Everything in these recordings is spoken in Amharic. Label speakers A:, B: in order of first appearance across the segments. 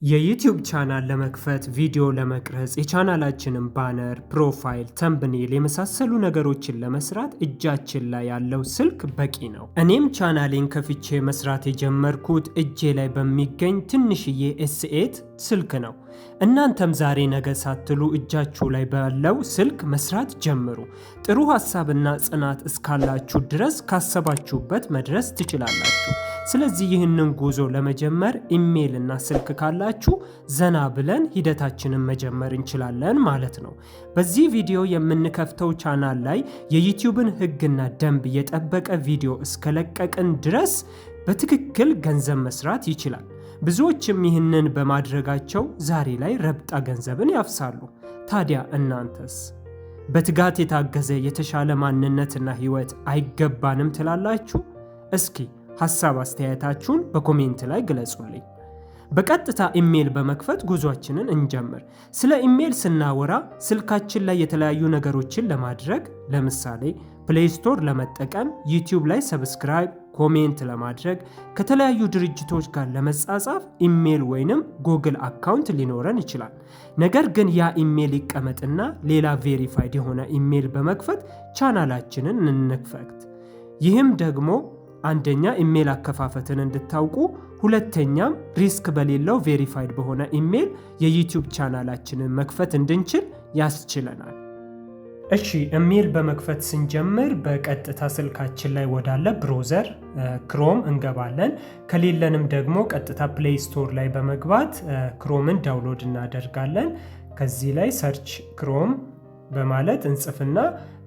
A: የዩቲዩብ ቻናል ለመክፈት፣ ቪዲዮ ለመቅረጽ፣ የቻናላችንን banner፣ profile፣ thumbnail የመሳሰሉ ነገሮችን ለመስራት እጃችን ላይ ያለው ስልክ በቂ ነው። እኔም ቻናሌን ከፍቼ መስራት የጀመርኩት እጄ ላይ በሚገኝ ትንሽዬ S8 ስልክ ነው። እናንተም ዛሬ ነገ ሳትሉ እጃችሁ ላይ ባለው ስልክ መስራት ጀምሩ። ጥሩ ሀሳብና ጽናት እስካላችሁ ድረስ ካሰባችሁበት መድረስ ትችላላችሁ። ስለዚህ ይህንን ጉዞ ለመጀመር ኢሜይል እና ስልክ ካላችሁ ዘና ብለን ሂደታችንን መጀመር እንችላለን ማለት ነው። በዚህ ቪዲዮ የምንከፍተው ቻናል ላይ የዩቲዩብን ሕግና ደንብ የጠበቀ ቪዲዮ እስከለቀቅን ድረስ በትክክል ገንዘብ መስራት ይችላል። ብዙዎችም ይህንን በማድረጋቸው ዛሬ ላይ ረብጣ ገንዘብን ያፍሳሉ። ታዲያ እናንተስ? በትጋት የታገዘ የተሻለ ማንነትና ህይወት አይገባንም ትላላችሁ? እስኪ ሐሳብ አስተያየታችሁን በ comment ላይ ግለጹልኝ። በቀጥታ ኢሜል በመክፈት ጉዟችንን እንጀምር። ስለ ኢሜል ስናወራ ስልካችን ላይ የተለያዩ ነገሮችን ለማድረግ፣ ለምሳሌ Play Store ለመጠቀም፣ ዩቲዩብ ላይ subscribe፣ comment ለማድረግ፣ ከተለያዩ ድርጅቶች ጋር ለመጻጻፍ ኢሜል ወይንም Google account ሊኖረን ይችላል። ነገር ግን ያ ኢሜል ይቀመጥና ሌላ verified የሆነ ኢሜል በመክፈት ቻናላችንን እንክፈት። ይህም ደግሞ አንደኛ ኢሜል አከፋፈትን እንድታውቁ፣ ሁለተኛም risk በሌለው verified በሆነ ኢሜል የዩቲዩብ ቻናላችንን መክፈት እንድንችል ያስችለናል። እሺ፣ ኢሜል በመክፈት ስንጀምር በቀጥታ ስልካችን ላይ ወዳለ browser Chrome እንገባለን። ከሌለንም ደግሞ ቀጥታ Play Store ላይ በመግባት Chrome ን download እናደርጋለን። ከዚህ ላይ search Chrome በማለት እንጽፍና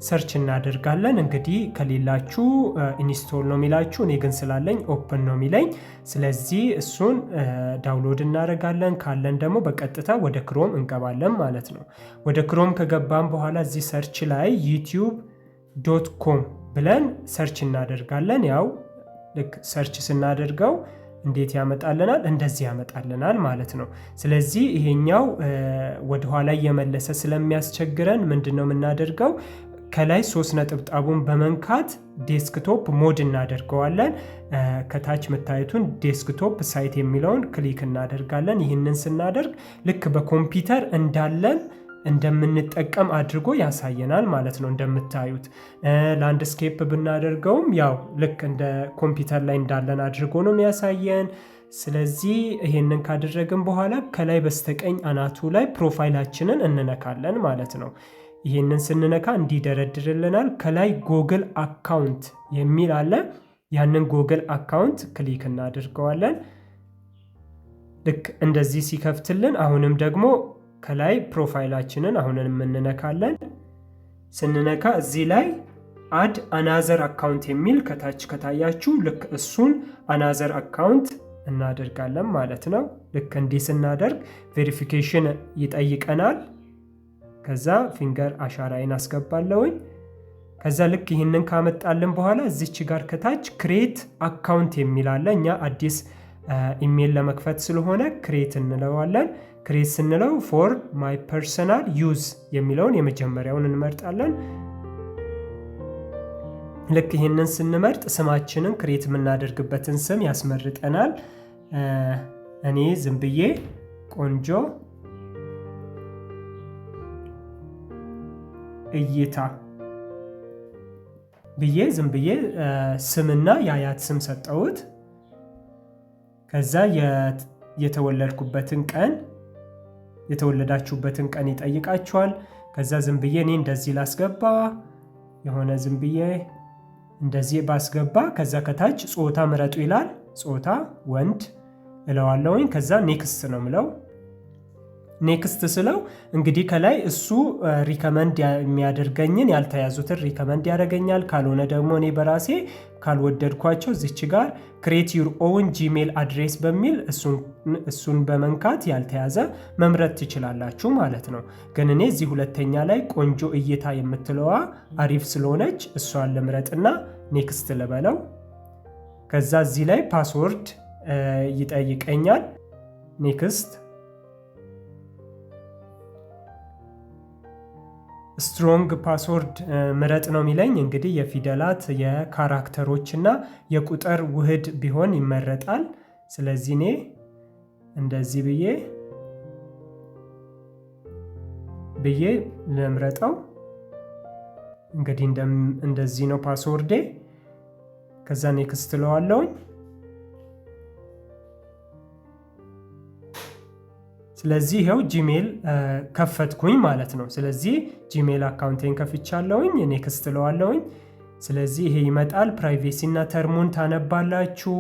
A: search እናደርጋለን። እንግዲህ ከሌላችሁ install ነው የሚላችሁ፣ እኔ ግን ስላለኝ open ነው የሚለኝ። ስለዚህ እሱን download እናደርጋለን። ካለን ደግሞ በቀጥታ ወደ Chrome እንገባለን ማለት ነው። ወደ Chrome ከገባን በኋላ እዚህ search ላይ YouTube.com ብለን search እናደርጋለን። ያው ልክ search ስናደርገው እንዴት ያመጣልናል? እንደዚህ ያመጣልናል ማለት ነው። ስለዚህ ይሄኛው ወደኋላ እየመለሰ ስለሚያስቸግረን ምንድን ነው የምናደርገው? ከላይ ሶስት ነጠብጣቡን በመንካት desktop mode እናደርገዋለን። ከታች የምታዩትን desktop site የሚለውን click እናደርጋለን። ይህንን ስናደርግ ልክ በኮምፒውተር እንዳለን እንደምንጠቀም አድርጎ ያሳየናል ማለት ነው። እንደምታዩት landscape ብናደርገውም ያው ልክ እንደ ኮምፒውተር ላይ እንዳለን አድርጎ ነው የሚያሳየን። ስለዚህ ይሄንን ካደረግን በኋላ ከላይ በስተቀኝ አናቱ ላይ profile ኣችንን እንነካለን ማለት ነው። ይሄንን ስንነካ እንዲደረድርልናል። ከላይ Google account የሚል አለ። ያንን Google account click እናደርገዋለን። ልክ እንደዚህ ሲከፍትልን አሁንም ደግሞ ከላይ profile ኣችንን አሁንም እንነካለን። ስንነካ እዚህ ላይ add another account የሚል ከታች ከታያችሁ ልክ እሱን another account እናደርጋለን ማለት ነው። ልክ እንዲህ ስናደርግ verification ይጠይቀናል። ከዛ finger አሻራዬን አስገባለሁኝ። ከዛ ልክ ይህንን ካመጣልን በኋላ እዚች ጋር ከታች create account የሚል አለ። እኛ አዲስ ኢሜል ለመክፈት ስለሆነ create እንለዋለን። Create ስንለው for my personal use የሚለውን የመጀመሪያውን እንመርጣለን። ልክ ይህንን ስንመርጥ ስማችንን create የምናደርግበትን ስም ያስመርጠናል። እኔ ዝም ብዬ ቆንጆ እይታ ብዬ ዝም ብዬ ስምና የአያት ስም ሰጠሁት። ከዛ የተወለድኩበትን ቀን፣ የተወለዳችሁበትን ቀን ይጠይቃችኋል። ከዛ ዝም ብዬ እኔ እንደዚህ ላስገባ፣ የሆነ ዝም ብዬ እንደዚህ ባስገባ፣ ከዛ ከታች ጾታ ምረጡ ይላል። ጾታ ወንድ እለዋለሁኝ። ከዛ next ነው ምለው። Next ስለው እንግዲህ ከላይ እሱ recommend የሚያደርገኝን ያልተያዙትን recommend ያደርገኛል። ካልሆነ ደግሞ እኔ በራሴ ካልወደድኳቸው እዚች ጋር create your own Gmail address በሚል እሱን በመንካት ያልተያዘ መምረጥ ትችላላችሁ ማለት ነው። ግን እኔ እዚህ ሁለተኛ ላይ ቆንጆ እይታ የምትለዋ አሪፍ ስለሆነች እሷን ልምረጥና next ልበለው። ከዛ እዚህ ላይ password ይጠይቀኛል። Next፣ strong password ምረጥ ነው የሚለኝ። እንግዲህ የፊደላት፣ የ character ኦች እና የቁጥር ውህድ ቢሆን ይመረጣል። ስለዚህ እኔ እንደዚህ ብዬ ልምረጠው። እንግዲህ እንደዚህ ነው password ኤ። ከዛ next እለዋለሁኝ። ስለዚህ ይኸው Gmail ከፈትኩኝ ማለት ነው። ስለዚህ Gmail account ኤን ከፍቻለሁኝ። Next እለዋለሁኝ። ስለዚህ ይሄ ይመጣል። Privacy እና term ኡን ታነባላችሁ።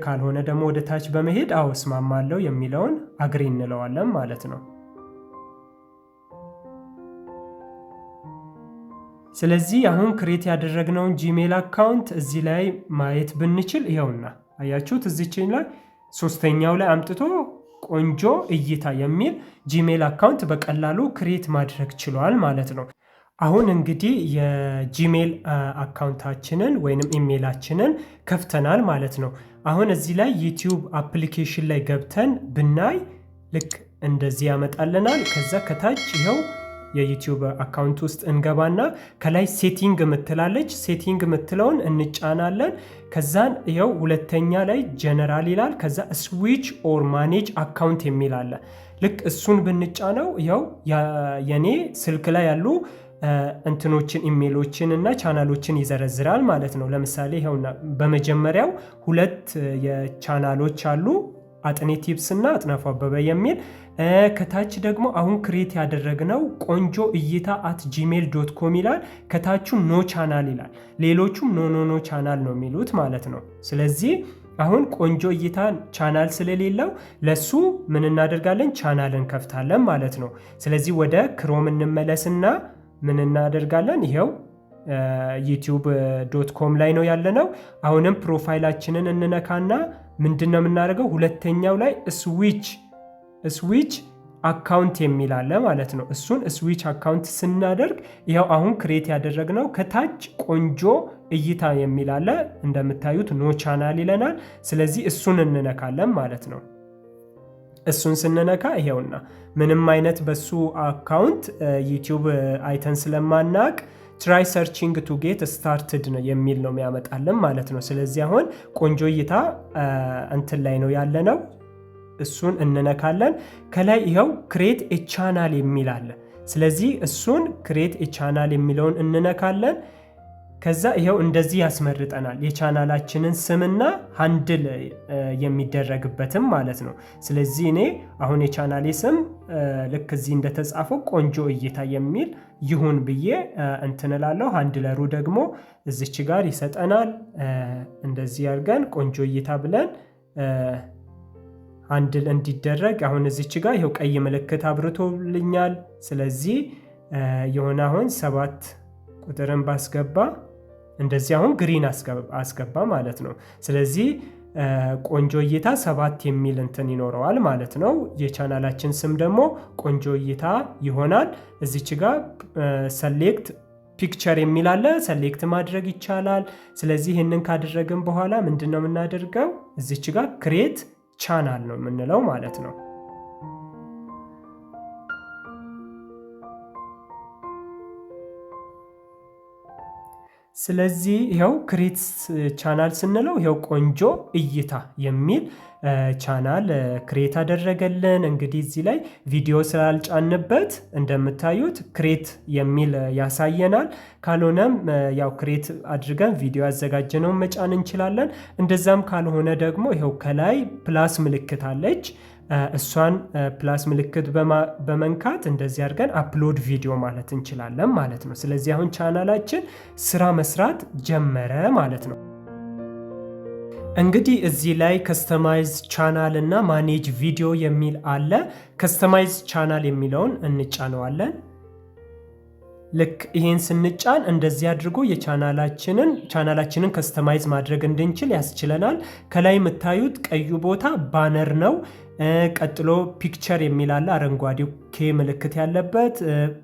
A: ካልሆነ ደግሞ ወደ ታች በመሄድ አዎ እስማማለሁ የሚለውን agree እንለዋለን ማለት ነው። ስለዚህ አሁን create ያደረግነውን Gmail account እዚህ ላይ ማየት ብንችል ይኸውና አያችሁት፣ እዚችን ላይ ሶስተኛው ላይ አምጥቶ ቆንጆ እይታ የሚል Gmail account በቀላሉ create ማድረግ ችሏል ማለት ነው። አሁን እንግዲህ የ Gmail account ኣችንን ወይንም ኢሜይላችንን ከፍተናል ማለት ነው። አሁን እዚህ ላይ YouTube application ላይ ገብተን ብናይ ልክ እንደዚህ ያመጣልናል። ከዛ ከታች ይኸው የ YouTube account ውስጥ እንገባና ከላይ setting ምትላለች፣ setting ምትለውን እንጫናለን። ከዛን ይኸው ሁለተኛ ላይ ጀነራል ይላል። ከዛ switch or manage account የሚል አለ። ልክ እሱን ብንጫነው ይኸው የኔ ስልክ ላይ ያሉ እንትኖችን ኢሜሎችን እና ቻናሎችን ይዘረዝራል ማለት ነው። ለምሳሌ ይኸውና በመጀመሪያው ሁለት የቻናሎች አሉ፣ አጥኔ ቲፕስ እና አጥናፉ አበበ የሚል። ከታች ደግሞ አሁን create ያደረግነው ቆንጆ እይታ @gmail.com ይላል። ከታቹ no channel ይላል። ሌሎቹም no no no channel ነው የሚሉት ማለት ነው። ስለዚህ አሁን ቆንጆ እይታ ቻናል ስለሌለው ለሱ ምን እናደርጋለን? ቻናል እንከፍታለን ማለት ነው። ስለዚህ ወደ Chrome እንመለስና ምን እናደርጋለን? ይኸው YouTube.com ላይ ነው ያለነው። አሁንም profile ኣችንን እንነካና ምንድን ነው የምናደርገው? ሁለተኛው ላይ switch account የሚል አለ ማለት ነው። እሱን switch account ስናደርግ ይኸው አሁን create ያደረግነው ከታች ቆንጆ እይታ የሚል አለ። እንደምታዩት no channel ይለናል። ስለዚህ እሱን እንነካለን ማለት ነው። እሱን ስንነካ ይሄውና ምንም አይነት በሱ account YouTube አይተን ስለማናቅ try searching to get started ነው የሚል ነው የሚያመጣልን ማለት ነው። ስለዚህ አሁን ቆንጆ እይታ እንትን ላይ ነው ያለነው። እሱን እንነካለን። ከላይ ይኸው create a channel የሚል አለ። ስለዚህ እሱን create a channel የሚለውን እንነካለን። ከዛ ይኸው እንደዚህ ያስመርጠናል የቻናላችንን ስምና handle የሚደረግበትም ማለት ነው። ስለዚህ እኔ አሁን የቻናሌ ስም ልክ እዚህ እንደተጻፈው ቆንጆ እይታ የሚል ይሁን ብዬ እንትን እላለሁ። Handler ኡ ደግሞ እዚች ጋር ይሰጠናል። እንደዚህ አድርገን ቆንጆ እይታ ብለን handle እንዲደረግ አሁን እዚች ጋር ይኸው ቀይ ምልክት አብርቶልኛል። ስለዚህ የሆነ አሁን 7 ቁጥርን ባስገባ እንደዚህ አሁን green አስገባ ማለት ነው። ስለዚህ ቆንጆ እይታ 7 የሚል እንትን ይኖረዋል ማለት ነው። የቻናላችን ስም ደግሞ ቆንጆ እይታ ይሆናል። እዚች ጋር select picture የሚል አለ። Select ማድረግ ይቻላል። ስለዚህ ይህንን ካደረግን በኋላ ምንድነው የምናደርገው? እዚች ጋር create channel ነው የምንለው ማለት ነው። ስለዚህ ይኸው create channel ስንለው ይኸው ቆንጆ እይታ የሚል channel create አደረገልን። እንግዲህ እዚህ ላይ ቪዲዮ ስላልጫንበት እንደምታዩት create የሚል ያሳየናል። ካልሆነም ያው create አድርገን ቪዲዮ ያዘጋጀነውን መጫን እንችላለን። እንደዛም ካልሆነ ደግሞ ይኸው ከላይ plus ምልክት አለች። እሷን plus ምልክት በመንካት እንደዚህ አድርገን upload video ማለት እንችላለን ማለት ነው። ስለዚህ አሁን ቻናላችን ስራ መስራት ጀመረ ማለት ነው። እንግዲህ እዚህ ላይ customize channel እና manage video የሚል አለ። Customize channel የሚለውን እንጫነዋለን። ልክ ይሄን ስንጫን እንደዚህ አድርጎ ቻናላችንን customize ማድረግ እንድንችል ያስችለናል። ከላይ የምታዩት ቀዩ ቦታ banner ነው። ቀጥሎ picture የሚል አለ፣ አረንጓዴው K ምልክት ያለበት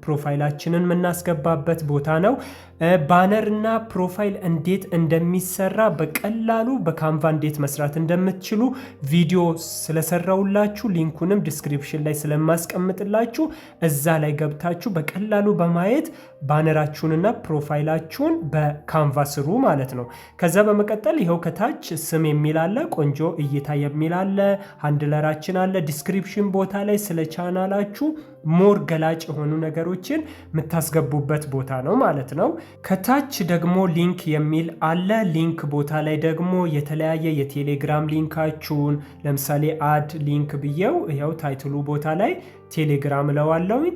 A: profile ኣችንን የምናስገባበት ቦታ ነው። Banner እና profile እንዴት እንደሚሰራ በቀላሉ በ Canva እንዴት መስራት እንደምትችሉ ቪዲዮ ስለሰራውላችሁ link ኡንም description ላይ ስለማስቀምጥላችሁ እዛ ላይ ገብታችሁ በቀላሉ በማየት banner ኣችሁንና profile ኣችሁን በ Canva ስሩ ማለት ነው። ከዛ በመቀጠል ይኸው ከታች ስም የሚል አለ፣ ቆንጆ እይታ የሚል አለ፣ handler ኣችን ቻናላችን አለ። Description ቦታ ላይ ስለ ቻናላችሁ more ገላጭ የሆኑ ነገሮችን የምታስገቡበት ቦታ ነው ማለት ነው። ከታች ደግሞ link የሚል አለ። Link ቦታ ላይ ደግሞ የተለያየ የቴሌግራም link ኣችሁን፣ ለምሳሌ add link ብዬው ይኸው title ኡ ቦታ ላይ ቴሌግራም እለዋለሁኝ።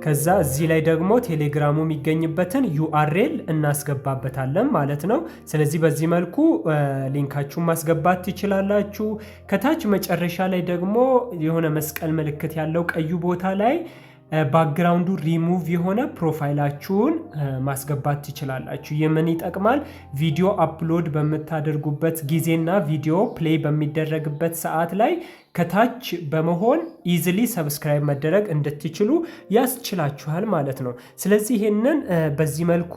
A: ከዛ እዚህ ላይ ደግሞ ቴሌግራሙ የሚገኝበትን URL እናስገባበታለን ማለት ነው። ስለዚህ በዚህ መልኩ link ኣችሁን ማስገባት ትችላላችሁ። ከታች መጨረሻ ላይ ደግሞ የሆነ መስቀል ምልክት ያለው ቀዩ ቦታ ላይ ባክግራውንዱ ሪሙቭ የሆነ profile ኣችሁን ማስገባት ትችላላችሁ። ይህ ምን ይጠቅማል? ቪዲዮ upload በምታደርጉበት ጊዜና ቪዲዮ play በሚደረግበት ሰዓት ላይ ከታች በመሆን easily subscribe መደረግ እንድትችሉ ያስችላችኋል ማለት ነው። ስለዚህ ይህንን በዚህ መልኩ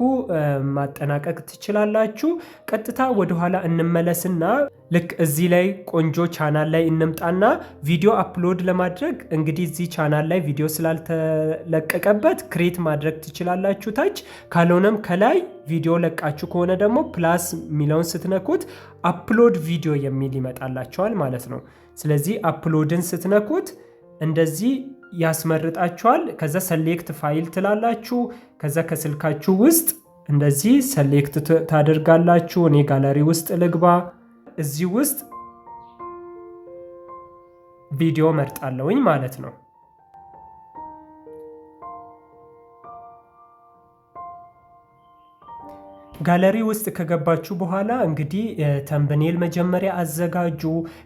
A: ማጠናቀቅ ትችላላችሁ። ቀጥታ ወደኋላ እንመለስና ልክ እዚህ ላይ ቆንጆ ቻናል ላይ እንምጣና ቪዲዮ upload ለማድረግ እንግዲህ እዚህ ቻናል ላይ ቪዲዮ ስላልተለቀቀበት create ማድረግ ትችላላችሁ ታች። ካልሆነም ከላይ ቪዲዮ ለቃችሁ ከሆነ ደግሞ plus የሚለውን ስትነኩት upload video የሚል ይመጣላችኋል ማለት ነው። ስለዚህ upload ን ስትነኩት እንደዚህ ያስመርጣችኋል። ከዛ select file ትላላችሁ። ከዛ ከስልካችሁ ውስጥ እንደዚህ select ታደርጋላችሁ። እኔ ጋለሪ ውስጥ ልግባ። እዚህ ውስጥ ቪዲዮ መርጣለሁኝ ማለት ነው። ጋለሪ ውስጥ ከገባችሁ በኋላ እንግዲህ thumbnail መጀመሪያ አዘጋጁ።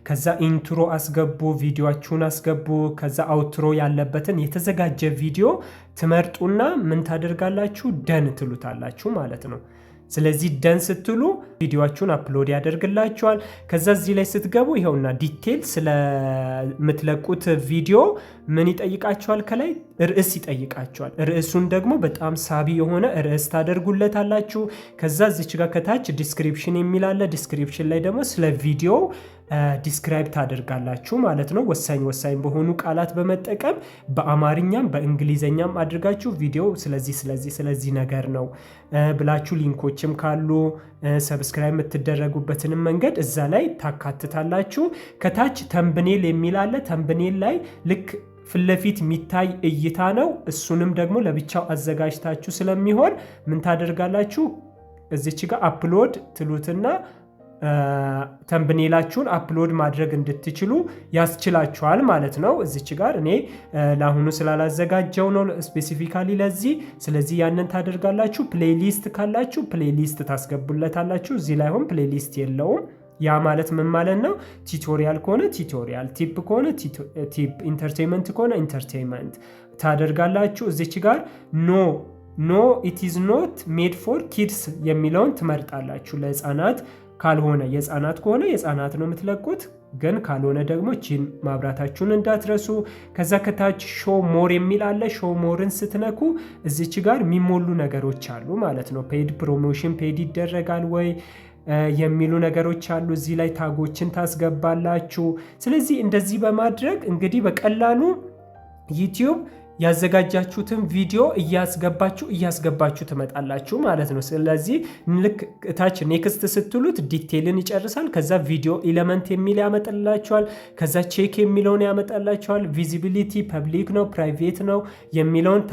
A: ከዛ intro አስገቡ፣ ቪዲዮአችሁን አስገቡ። ከዛ outro ያለበትን የተዘጋጀ ቪዲዮ ትመርጡና ምን ታደርጋላችሁ? Done ትሉታላችሁ ማለት ነው። ስለዚህ done ስትሉ ቪዲዮአችሁን upload ያደርግላችኋል። ከዛ እዚህ ላይ ስትገቡ ይኸውና detail ስለምትለቁት ቪዲዮ ምን ይጠይቃችኋል? ከላይ ርዕስ ይጠይቃችኋል። ርዕሱን ደግሞ በጣም ሳቢ የሆነ ርዕስ ታደርጉለታላችሁ። ከዛ እዚች ጋር ከታች description የሚል አለ። Description ላይ ደግሞ ስለ ቪዲዮ describe ታደርጋላችሁ ማለት ነው። ወሳኝ ወሳኝ በሆኑ ቃላት በመጠቀም በአማርኛም በእንግሊዘኛም አድርጋችሁ ቪዲዮ ስለዚህ ስለዚህ ስለዚህ ነገር ነው ብላችሁ link ኦችም ካሉ subscribe የምትደረጉበትንም መንገድ እዛ ላይ ታካትታላችሁ። ከታች thumbnail የሚል አለ። Thumbnail ላይ ልክ ፊት ለፊት የሚታይ እይታ ነው። እሱንም ደግሞ ለብቻው አዘጋጅታችሁ ስለሚሆን ምን ታደርጋላችሁ? እዚች ጋር upload ትሉትና thumbnail ኣችሁን upload ማድረግ እንድትችሉ ያስችላችኋል ማለት ነው። እዚች ጋር እኔ ለአሁኑ ስላላዘጋጀው ነው specifically ለዚህ። ስለዚህ ያንን ታደርጋላችሁ። Playlist ካላችሁ playlist ታስገቡለታላችሁ። እዚህ ላይ አሁን playlist የለውም። ያ ማለት ምን ማለት ነው? Tutorial ከሆነ tutorial፣ tip ከሆነ tip፣ entertainment ከሆነ entertainment ታደርጋላችሁ። እዚች ጋር No, it is not made for kids" የሚለውን ትመርጣላችሁ። ለህፃናት ካልሆነ፣ የህፃናት ከሆነ የህፃናት ነው የምትለቁት። ግን ካልሆነ ደግሞ ቺን ማብራታችሁን እንዳትረሱ። ከዛ ከታች show more የሚል አለ። Show more ን ስትነኩ እዚች ጋር የሚሞሉ ነገሮች አሉ ማለት ነው። Paid promotion paid ይደረጋል ወይ የሚሉ ነገሮች አሉ። እዚህ ላይ tag ኦችን ታስገባላችሁ። ስለዚህ እንደዚህ በማድረግ እንግዲህ በቀላሉ ዩቲዩብ ያዘጋጃችሁትን ቪዲዮ እያስገባችሁ እያስገባችሁ ትመጣላችሁ ማለት ነው። ስለዚህ ልክ እታች next ስትሉት detail ን ይጨርሳል። ከዛ video element የሚል ያመጣላችኋል። ከዛ check የሚለውን ያመጣላችኋል። Visibility public ነው private ነው የሚለውን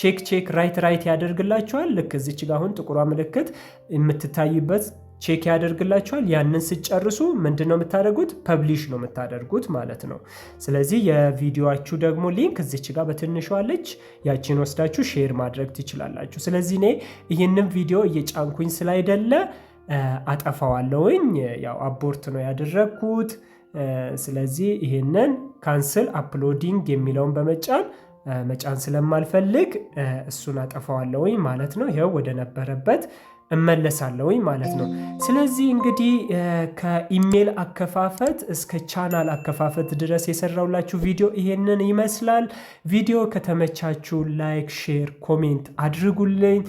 A: check check right right ያደርግላችኋል። ልክ እዚች ጋ አሁን ጥቁሯ ምልክት የምትታይበት check ያደርግላችኋል። ያንን ስትጨርሱ ምንድን ነው የምታደርጉት? Publish ነው የምታደርጉት ማለት ነው። ስለዚህ የቪዲዮአችሁ ደግሞ link እዚች ጋር በትንሿ አለች። ያችን ወስዳችሁ share ማድረግ ትችላላችሁ። ስለዚህ እኔ ይህንን ቪዲዮ እየጫንኩኝ ስላይደለ አጠፋዋለሁኝ። ያው abort ነው ያደረግኩት። ስለዚህ ይህንን cancel uploading የሚለውን በመጫን መጫን ስለማልፈልግ እሱን አጠፋዋለሁኝ ማለት ነው። ይኸው ወደ ነበረበት እመለሳለሁኝ ማለት ነው። ስለዚህ እንግዲህ ከኢሜል አከፋፈት እስከ ቻናል አከፋፈት ድረስ የሰራሁላችሁ ቪዲዮ ይሄንን ይመስላል። ቪዲዮ ከተመቻችሁ like፣ share፣ comment አድርጉልኝ።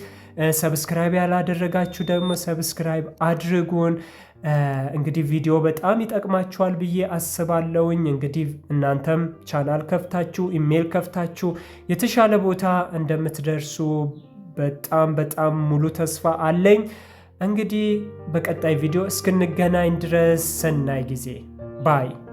A: Subscribe ያላደረጋችሁ ደግሞ subscribe አድርጉን። እንግዲህ ቪዲዮ በጣም ይጠቅማችኋል ብዬ አስባለሁኝ። እንግዲህ እናንተም ቻናል ከፍታችሁ ኢሜል ከፍታችሁ የተሻለ ቦታ እንደምትደርሱ በጣም በጣም ሙሉ ተስፋ አለኝ። እንግዲህ በቀጣይ ቪዲዮ እስክንገናኝ ድረስ ሰናይ ጊዜ፣ bye።